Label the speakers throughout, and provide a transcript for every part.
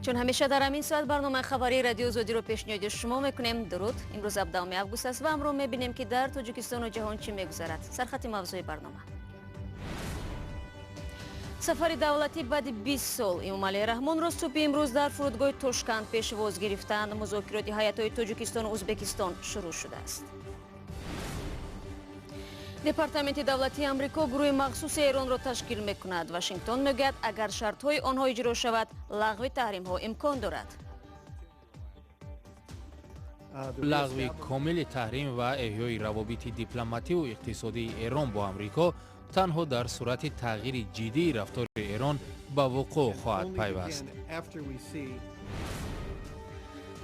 Speaker 1: Чун ҳамеша дар ҳамин соат барномаи хабарии Радиои Озодиро пешниҳоди шумо мекунем. Дуруд. Имрӯз 17 август аст ва ҳамроҳ мебинем, ки дар Тоҷикистону ҷаҳон чӣ мегузарад. Сархати мавзӯи барнома: сафари давлатӣ баъди 20 сол. Эмомалӣ Раҳмонро субҳи имрӯз дар фурудгоҳи Тошканд пешвоз гирифтанд. Музокироти ҳайатҳои Тоҷикистону Ӯзбекистон шурӯъ шудааст. Департаменти давлатии Амрико гурӯҳи махсуси Эронро ташкил мекунад. Вашингтон мегӯяд, агар шартҳои онҳо иҷро шавад, лағви таҳримҳо имкон дорад.
Speaker 2: Лағви комили таҳрим ва эҳёи равобити дипломативу иқтисодии Эрон бо Амрико танҳо дар сурати тағйири ҷиддии рафтори Эрон ба вуқӯъ хоҳад пайваст.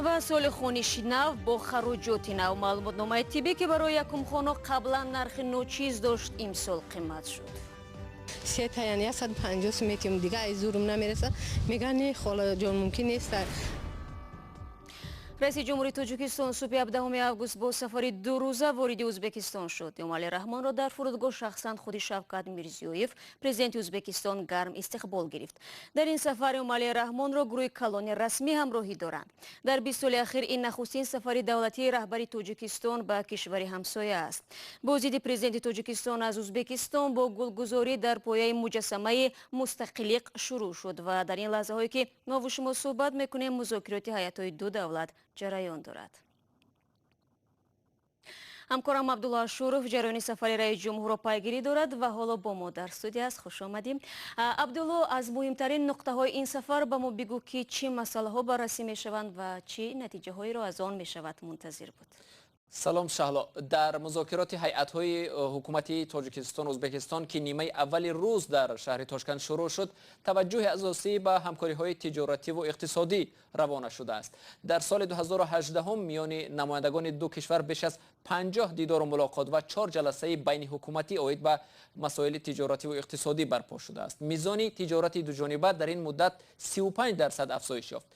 Speaker 1: Ва соли хониши нав бо хароҷоти нав. Маълумотномаи тиббӣ, ки барои якумхоно қаблан нархи ночиз дошт, имсол қимат шуд.
Speaker 3: Сета, яъне 150 сум метиҳум, дига ай зурум намераса. Мегӯян, не, холаҷон, мумкин нест.
Speaker 1: Раиси ҷумҳури Тоҷикистон субҳи 17 август бо сафари дурӯза вориди Ӯзбекистон шуд. Эмомалӣ Раҳмонро дар фурудгоҳ шахсан худи Шавкат Мирзиёев, президенти Ӯзбекистон, гарм истиқбол гирифт. Дар ин сафар Эмомалӣ Раҳмонро гурӯҳи калони расмӣ ҳамроҳӣ доранд. Дар 20 соли ахир ин нахустин сафари давлатии раҳбари Тоҷикистон ба кишвари ҳамсоя аст. Боздиди президенти Тоҷикистон аз Ӯзбекистон бо гулгузорӣ дар пояи муҷассамаи Мустақиллиқ шурӯъ шуд ва дар ин лаҳзаҳое, ки мову шумо суҳбат мекунем, музокироти ҳайатҳои ду давлат ҷараён дорад. Ҳамкорам Абдулло Ашуров ҷараёни сафари раиси ҷумҳурро пайгирӣ дорад ва ҳоло бо мо дар студия аст. Хуш омадем, Абдулло. Аз муҳимтарин нуқтаҳои ин сафар ба мо бигӯ, ки чӣ масъалаҳо баррасӣ мешаванд ва чӣ натиҷаҳоеро аз он мешавад мунтазир буд.
Speaker 4: Салом, Шаҳло. Дар музокироти ҳайатҳои ҳукумати Тоҷикистон, Ӯзбекистон, ки нимаи аввали рӯз дар шаҳри Тошканд шурӯъ шуд, таваҷҷӯҳи асосӣ ба ҳамкориҳои тиҷоративу иқтисодӣ равона шудааст. Дар соли 2018 миёни намояндагони ду кишвар беш аз 50 дидору мулоқот ва чор ҷаласаи байниҳукуматӣ оид ба масоили тиҷоративу иқтисодӣ барпо шудааст. Мизони тиҷорати дуҷониба дар ин муддат 35% афзоиш ёфт.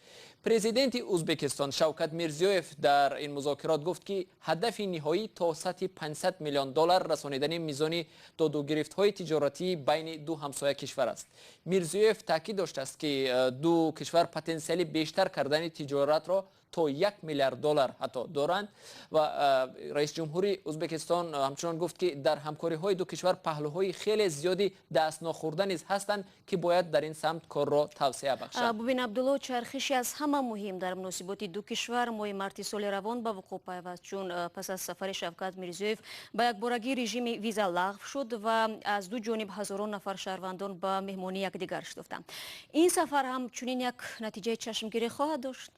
Speaker 4: Президенти Ӯзбекистон Шавкат Мирзиёев дар ин музокирот гуфт, ки ҳадафи ниҳоӣ то сатҳи 500 миллион доллар расонидани мизони додугирифтҳои тиҷоратии байни ду ҳамсоя кишвар аст. Мирзиёев таъкид доштааст, ки ду кишвар потенсиали бештар кардани тиҷоратро то 1 миллиард доллар ҳатто доранд. Ва раиси ҷумҳури Ӯзбекистон ҳамчунон гуфт, ки дар ҳамкориҳои ду кишвар паҳлӯҳои хеле зиёди дастнохӯрда низ ҳастанд, ки бояд дар ин самт корро тавсеа бахшанд.
Speaker 1: Бубин, Абдулло, чархиши аз ҳама муҳим дар муносиботи ду кишвар моҳи марти соли равон ба вуқӯъ пайваст, чун пас аз сафари Шавкат Мирзиёев ба якборагӣ режими виза лағв шуд ва аз ду ҷониб ҳазорон нафар шаҳрвандон ба меҳмонии якдигар шитофтанд. Ин сафар ҳам чунин як натиҷаи чашмгирӣ хоҳад дошт?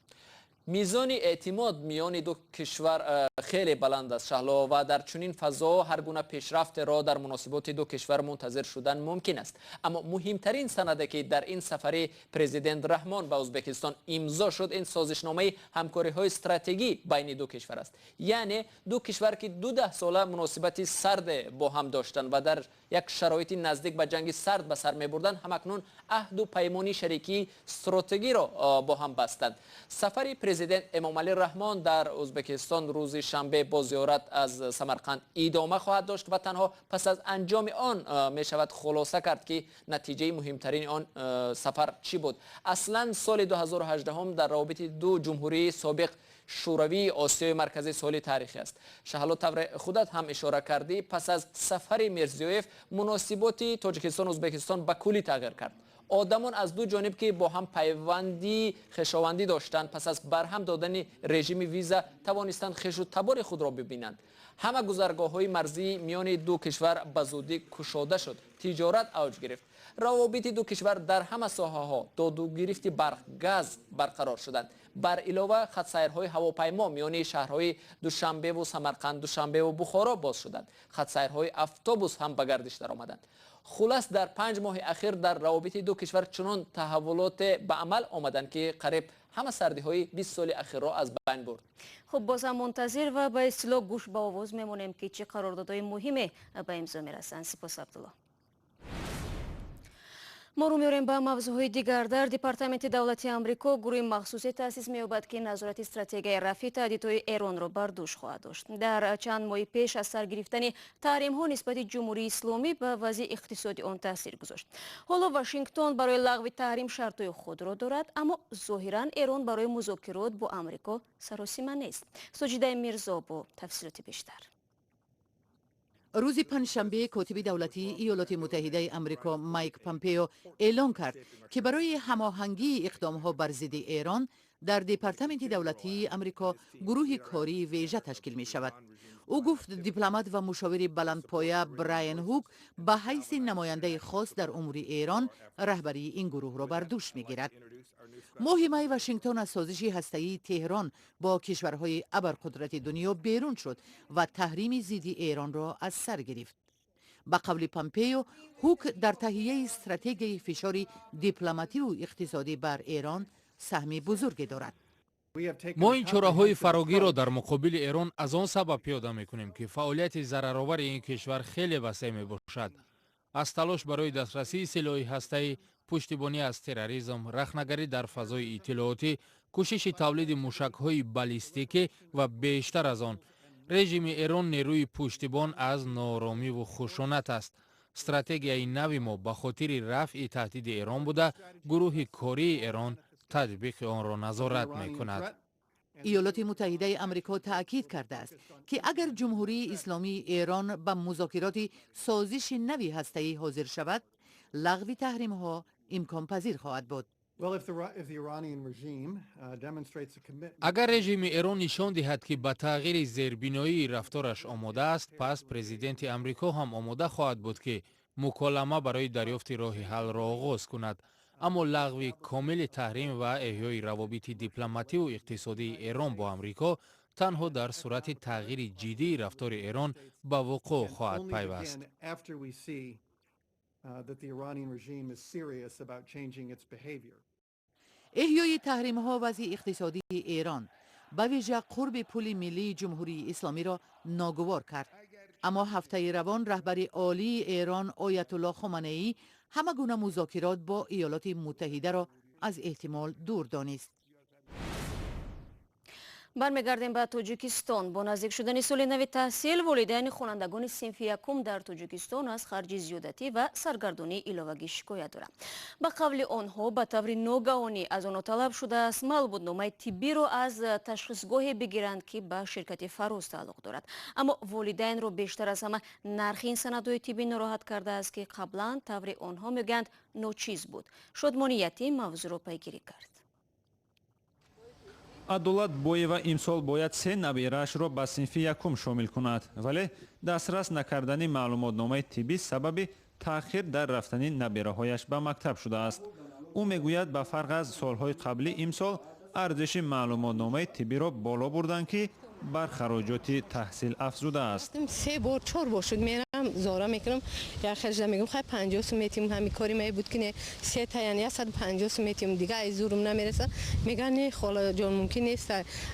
Speaker 4: Мизони эътимод миёни ду кишвар хеле баланд аст, Шаҳло, ва дар чунин фазо ҳар гуна пешрафтеро дар муносиботи ду кишвар мунтазир шудан мумкин аст. Аммо муҳимтарин санаде, ки дар ин сафари президент Раҳмон ба Ӯзбекистон имзо шуд, ин созишномаи ҳамкориҳои стратегӣ байни ду кишвар аст. Яъне ду кишвар, ки ду даҳсола муносибати сарде бо ҳам доштанд ва дар як шароити наздик ба ҷанги сард ба сар мебурданд, ҳамакнун аҳду паймони шарикии стратегиро бо ҳам бастанд. Сафари президент Эмомалӣ Раҳмон дар Ӯзбекистон рӯзи шанбе бо зиёрат аз Самарқанд идома хоҳад дошт ва танҳо пас аз анҷоми он мешавад хулоса кард, ки натиҷаи муҳимтарини он сафар чӣ буд. Аслан соли 2018 дар равобити ду ҷумҳурии собиқ шӯравии Осиёи Марказӣ соли таърихӣ аст. Шаҳло, тавре худат ҳам ишора кардӣ, пас аз сафари Мирзиёев муносиботи Тоҷикистон, Ӯзбекистон ба куллӣ тағйир кард. Одамон аз ду ҷониб, ки бо ҳам пайванди хешовандӣ доштанд, пас аз барҳам додани режими виза тавонистанд хешу табори худро бибинанд. Ҳама гузаргоҳҳои марзии миёни ду кишвар ба зудӣ кушода шуд, тиҷорат авҷ гирифт, равобити ду кишвар дар ҳама соҳаҳо, додугирифти барқ, газ барқарор шуданд. Бар илова, хатсайрҳои ҳавопаймо миёни шаҳрҳои Душанбеву Самарқанд, Душанбеву Бухоро боз шуданд, хатсайрҳои автобус ҳам ба гардиш даромаданд. Хулас, дар 5 моҳи ахир дар равобити ду кишвар чунон таҳаввулоте ба амал омаданд, ки қариб ҳама сардиҳои 20 соли ахирро аз байн бурд.
Speaker 1: Хуб, бозам мунтазир ва ба истилоҳ гӯш ба овоз мемонем, ки чӣ қарордодҳои муҳиме ба имзо мерасанд. Сипос, Абдулло. Мо рӯ меорем ба мавзӯъҳои дигар. Дар Департаменти давлати Амрико гурӯҳи махсусе таъсис меёбад, ки назорати стратегияи рафъи таҳдидҳои Эронро бар дӯш хоҳад дошт. Дар чанд моҳи пеш аз сар гирифтани таҳримҳо нисбати Ҷумҳурии Исломӣ ба вазъи иқтисоди он таъсир гузошт. Ҳоло Вашингтон барои лағви таҳрим шартҳои худро дорад, аммо зоҳиран Эрон барои музокирот бо Амрико саросима нест. Соҷидаи Мирзо бо тафсилоти бештар.
Speaker 5: Рӯзи панҷшанбе котиби давлатии Иёлоти Муттаҳидаи Амрико Майк Помпео эълон кард, ки барои ҳамоҳангии иқдомҳо бар зидди Эрон дар Департаменти давлатии Амрико гурӯҳи кории вежа ташкил мешавад. Ӯ гуфт, дипломат ва мушовири баландпоя Брайан Ҳук ба ҳайси намояндаи хос дар умури Эрон раҳбарии ин гурӯҳро бар дӯш мегирад. Моҳи май Вашингтон аз созиши ҳастаии Теҳрон бо кишварҳои абарқудрати дунё берун шуд ва таҳрими зидди Эронро аз сар гирифт. Ба қавли Помпео, Ҳук дар таҳияи стратегияи фишори дипломативу иқтисодӣ бар Эрон саҳми бузурге дорад.
Speaker 2: Мо ин чораҳои фарогирро дар муқобили Эрон аз он сабаб пиёда мекунем, ки фаъолияти зараровари ин кишвар хеле васеъ мебошад: аз талош барои дастрасии силоҳи ҳастаӣ, пуштибонӣ аз терроризм, рахнагарӣ дар фазои иттилоотӣ, кӯшиши тавлиди мушакҳои баллистикӣ ва бештар аз он. Режими Эрон нерӯи пуштибон аз нооромиву хушунат аст. Стратегияи нави мо ба хотири рафъи таҳдиди Эрон буда, гурӯҳи кории Эрон татбиқи онро назорат мекунад.
Speaker 5: Иёлоти Муттаҳидаи Амрико таъкид кардааст, ки агар Ҷумҳурии Исломии Эрон ба музокироти созиши нави ҳастаӣ ҳозир шавад, лағви таҳримҳо имконпазир хоҳад буд.
Speaker 2: Агар режими Эрон нишон диҳад, ки ба тағйири зербиноии рафтораш омода аст, пас президенти Амрико ҳам омода хоҳад буд, ки муколама барои дарёфти роҳи ҳаллро оғоз кунад. Аммо лағви комили таҳрим ва эҳёи равобити дипломативу иқтисодии Эрон бо Амрико танҳо дар сурати тағйири ҷиддии рафтори Эрон ба вуқӯъ хоҳад пайваст.
Speaker 5: Эҳёи таҳримҳо вазъи иқтисодии Эрон, ба вижа қурби пули миллии Ҷумҳурии Исломиро ногувор кард. Аммо ҳафтаи равон раҳбари олии Эрон Оятулло Хоманеӣ ҳама гуна музокирот бо Иёлоти Муттаҳидаро аз эҳтимол дур донист.
Speaker 1: Бармегардем ба Тоҷикистон. Бо наздик шудани соли нави таҳсил, волидайни хонандагони синфи якум дар Тоҷикистон аз харҷи зиёдатӣ ва саргардонии иловагӣ шикоят доранд. Ба қавли онҳо, ба таври ногаҳонӣ аз онҳо талаб шудааст маълумотномаи тиббиро аз ташхисгоҳе бигиранд, ки ба ширкати Фароз тааллуқ дорад. Аммо волидайнро бештар аз ҳама нархи ин санадҳои тиббӣ нороҳат кардааст, ки қаблан, таври онҳо мегӯянд, ночиз буд. Шодмони Ятим мавзӯъро пайгирӣ кард.
Speaker 6: Адолат Боева имсол бояд се набираашро ба синфи якум шомил кунад, вале дастрас накардани маълумотномаи тиббӣ сабаби таъхир дар рафтани набираҳояш ба мактаб шудааст. Ӯ мегӯяд, ба фарқ аз солҳои қаблӣ имсол арзиши маълумотномаи тиббиро боло бурданд, ки бар хароҷоти таҳсил афзудааст.
Speaker 3: Се бор, чор бор шуд, мерам, зора мекунам, як хелжа мегӯм, хай 50 сум метим, ҳами кори май буд ки не, се та, яъне 150 сум метим, дига аз зурум намереса. Меган, не, хола ҷон, мумкин нест,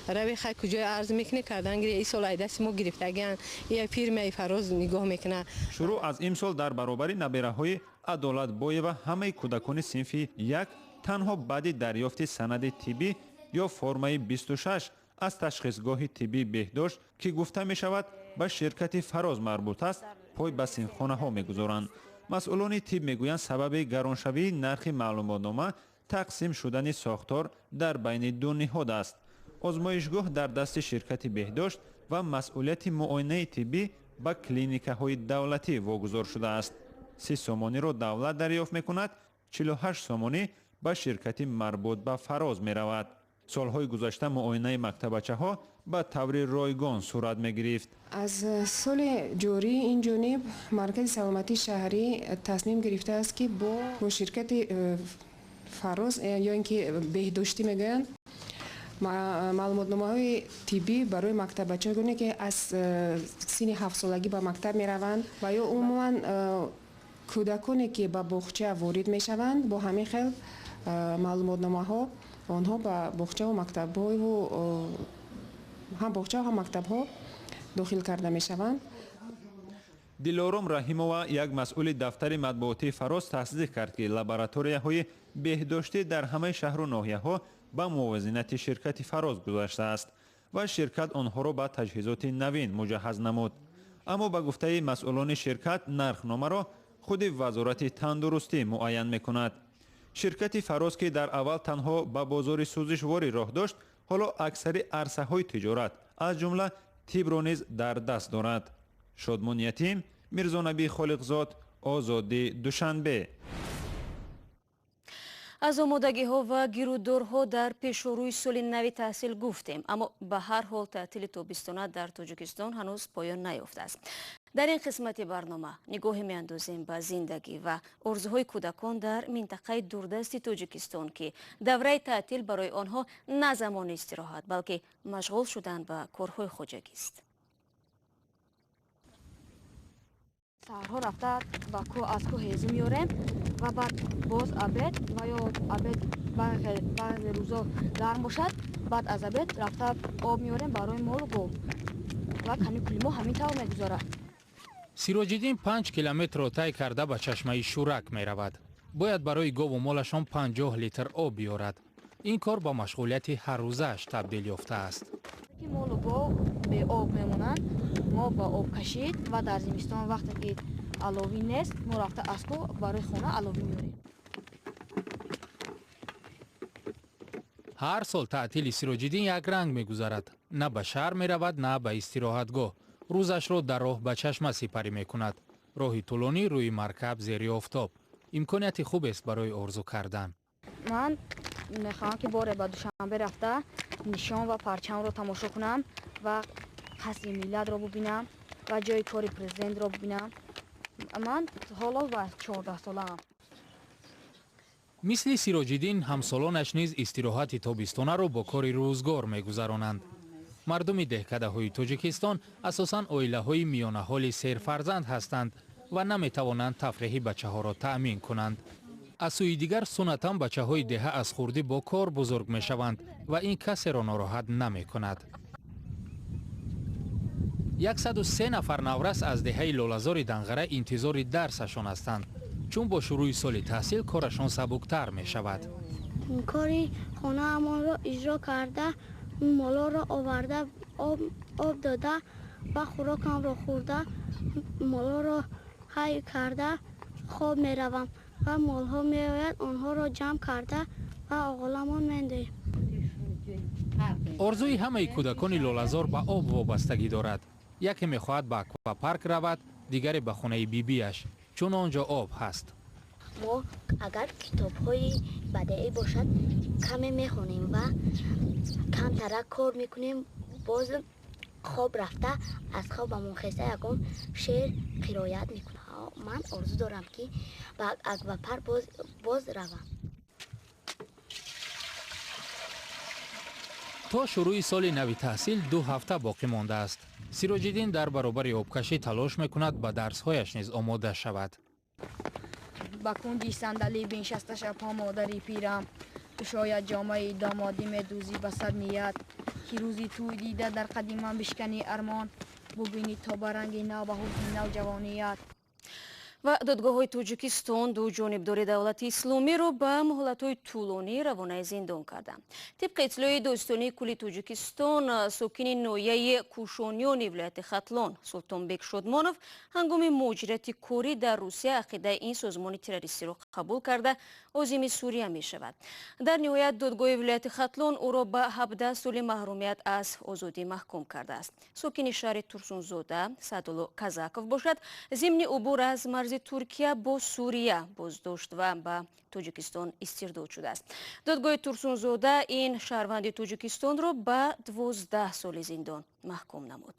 Speaker 3: рави хай куҷои арз мекунӣ, кардан гири, ин сол ай дасти мо гирифтагиан, я фирмаи Фароз нигоҳ мекуна.
Speaker 6: Шурӯъ аз имсол дар баробари набираҳои Адолат Боева ҳамаи кӯдакони синфи як танҳо баъди дарёфти санади тиббӣ ё формаи 26 аз ташхисгоҳи тиббии беҳдошт, ки гуфта мешавад ба ширкати Фароз марбут аст, пой ба синфхонаҳо мегузоранд. Масъулони тиб мегӯянд, сабаби гароншавии нархи маълумотнома тақсим шудани сохтор дар байни ду ниҳод аст. Озмоишгоҳ дар дасти ширкати беҳдошт ва масъулияти муоинаи тиббӣ ба клиникаҳои давлатӣ вогузор шудааст. 30 сомониро давлат дарёфт мекунад, 48 сомонӣ ба ширкати марбут ба Фароз меравад. Солҳои гузашта муоинаи мактабачаҳо ба таври ройгон сурат мегирифт.
Speaker 7: Аз соли ҷорӣ ин ҷониб Маркази саломатии шаҳрӣ тасмим гирифтааст, ки бо ширкати Фароз ё ин ки беҳдоштӣ мегӯянд, маълумотномаҳои тиббӣ барои мактабачагоне, ки аз синни ҳафтсолагӣ ба мактаб мераванд ва ё умуман кӯдаконе, ки ба боғча ворид мешаванд, бо ҳамин хел маълумотномаҳо онҳо ба боғчаву мактабҳою ҳам боғчаву ҳам мактабҳо дохил карда мешаванд.
Speaker 6: Дилором Раҳимова, як масъули дафтари матбуотии Фароз, тасдиқ кард, ки лабораторияҳои беҳдоштӣ дар ҳамаи шаҳру ноҳияҳо ба мувозинати ширкати Фароз гузаштааст ва ширкат онҳоро ба таҷҳизоти навин муҷаҳҳаз намуд. Аммо ба гуфтаи масъулони ширкат, нархномаро худи Вазорати тандурустӣ муайян мекунад. Ширкати Фароз, ки дар аввал танҳо ба бозори сӯзишворӣ роҳ дошт, ҳоло аксари арсаҳои тиҷорат, аз ҷумла тибро низ дар даст дорад. Шодмон Ятим, Мирзонабӣ Холиқзод, Озодӣ, Душанбе.
Speaker 1: Аз омодагиҳо ва гирудорҳо дар пешорӯи соли нави таҳсил гуфтем, аммо ба ҳар ҳол таътили тобистона дар Тоҷикистон ҳанӯз поён наёфтааст. Дар ин қисмати барнома нигоҳе меандозем ба зиндагӣ ва орзуҳои кӯдакон дар минтақаи дурдасти Тоҷикистон, ки давраи таътил барои онҳо на замони истироҳат, балки машғул шудан ба корҳои хоҷагист.
Speaker 8: Саҳарҳо рафта ба кӯҳ аз кӯҳ ҳезум меорем ва баъд боз обед ва ё обед баъзе рӯзо гарм бошад, баъд аз обед рафта об меорем барои молу гов ва каникули мо ҳамин тавр мегузарад.
Speaker 2: Сироҷиддин 5 километрро тай карда ба чашмаи Шӯрак меравад. Бояд барои гову молашон 50 литр об биёрад. Ин кор ба машғулияти ҳаррӯзааш табдил ёфтааст.
Speaker 8: Молу гов беоб мемонанд, мо ба об кашид ва дар зимистон вақте ки аловӣ нест, мо рафта аз кӯҳ барои хона аловӣ меорем.
Speaker 2: Ҳар сол таътили Сироҷиддин якранг мегузарад. На ба шаҳр меравад, на ба истироҳатгоҳ. Рӯзашро дар роҳ ба чашма сипарӣ мекунад. Роҳи тӯлонӣ рӯи маркаб зери офтоб. Имконияти хубест барои орзу кардан.
Speaker 8: Ман мехоҳам, ки боре ба Душанбе рафта нишон ва парчамро тамошо кунам ва қасри миллатро бубинам ва ҷои кори президентро бубинам. Ман ҳоло ба 14 солаам.
Speaker 2: Мисли Сироҷиддин ҳамсолонаш низ истироҳати тобистонаро бо кори рӯзгор мегузаронанд. Мардуми деҳкадаҳои Тоҷикистон асосан оилаҳои миёнаҳоли серфарзанд ҳастанд ва наметавонанд тафреҳи бачаҳоро таъмин кунанд. Аз сӯи дигар, суннатан бачаҳои деҳа аз хурдӣ бо кор бузург мешаванд ва ин касеро нороҳат намекунад. 103 нафар наврас аз деҳаи Лолазори Данғара интизори дарсашон ҳастанд, чун бо шурӯъи соли таҳсил корашон сабуктар мешавад.
Speaker 9: Кори хонаамонро иҷро карда, молоро оварда, об дода ва хӯрокамро хӯрда, молоро ҳай карда хоб меравам ва молҳо меояд, онҳоро ҷамъ карда ва оғоламон мендоем.
Speaker 2: Орзуи ҳамаи кӯдакони Лолазор ба об вобастагӣ дорад. Яке мехоҳад ба аквапарк равад, дигаре ба хонаи бибиаш, чун он ҷо об ҳаст.
Speaker 9: Мо агар китобҳои бадеӣ бошад, каме мехонем ва камтара кор мекунем, боз хоб рафта аз хобамон хеста ягон шеър қироят мекунам. Ман орзу дорам, ки ба аквапарк боз равам.
Speaker 2: То шурӯъи соли нави таҳсил 2 ҳафта боқӣ мондааст. Сироҷиддин дар баробари обкашӣ талош мекунад ба дарсҳояш низ омода шавад.
Speaker 8: Ба кунҷи сандалӣ биншаста шабҳо модари пирам, ту шояд ҷомаи домодӣ медӯзӣ ба сад ният, ки рӯзи тӯй дида дар қади ман бишканӣ армон, бубинӣ то ба ранги нав ба ҳусни нав ҷавоният.
Speaker 1: Ва додгоҳҳои Тоҷикистон ду ҷонибдори давлати исломиро ба муҳлатҳои тӯлонӣ равонаи зиндон карданд. Тибқи иттилои Додситонии кулли Тоҷикистон, сокини ноҳияи Кӯшониёни вилояти Хатлон Султонбек Шодмонов ҳангоми муҳоҷирати корӣ дар Русия ақидаи ин созмони террористиро қабул карда озими Сурия мешавад. Дар ниҳоят додгоҳи вилояти Хатлон ӯро ба 17 соли маҳрумият аз озодӣ маҳкум кардааст. Сокини шаҳри Турсунзода Саъдулло Казаков бошад, зимни убур аз марзи Туркия бо Сурия боздошт ва ба Тоҷикистон истирдод шудааст. Додгоҳи Турсунзода ин шаҳрванди Тоҷикистонро ба 12 соли зиндон маҳкум намуд.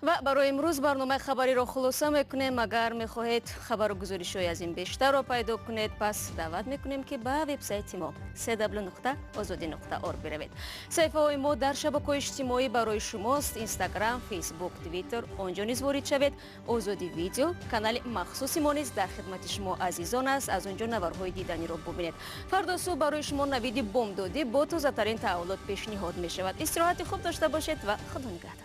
Speaker 1: Ва барои имрӯз барномаи хабариро хулоса мекунем. Агар мехоҳед хабару гузоришҳои аз ин бештарро пайдо кунед, пас даъват мекунем, ки ба вебсайти мо www.ozodi.org биравед. Саҳифаҳои мо дар шабакаҳои иҷтимоӣ барои шумост: Инстаграм, Фейсбук, Твиттер. Он ҷо низ ворид шавед. Озодӣ видео канали махсуси мо низ дар хидмати шумо азизон аст. Аз он ҷо наварҳои диданиро бубинед. Фардо субҳ барои шумо навиди бомдодӣ бо тозатарин таҳаввулот пешниҳод мешавад. Истироҳати хуб дошта бошед ва Худо нигаҳдор.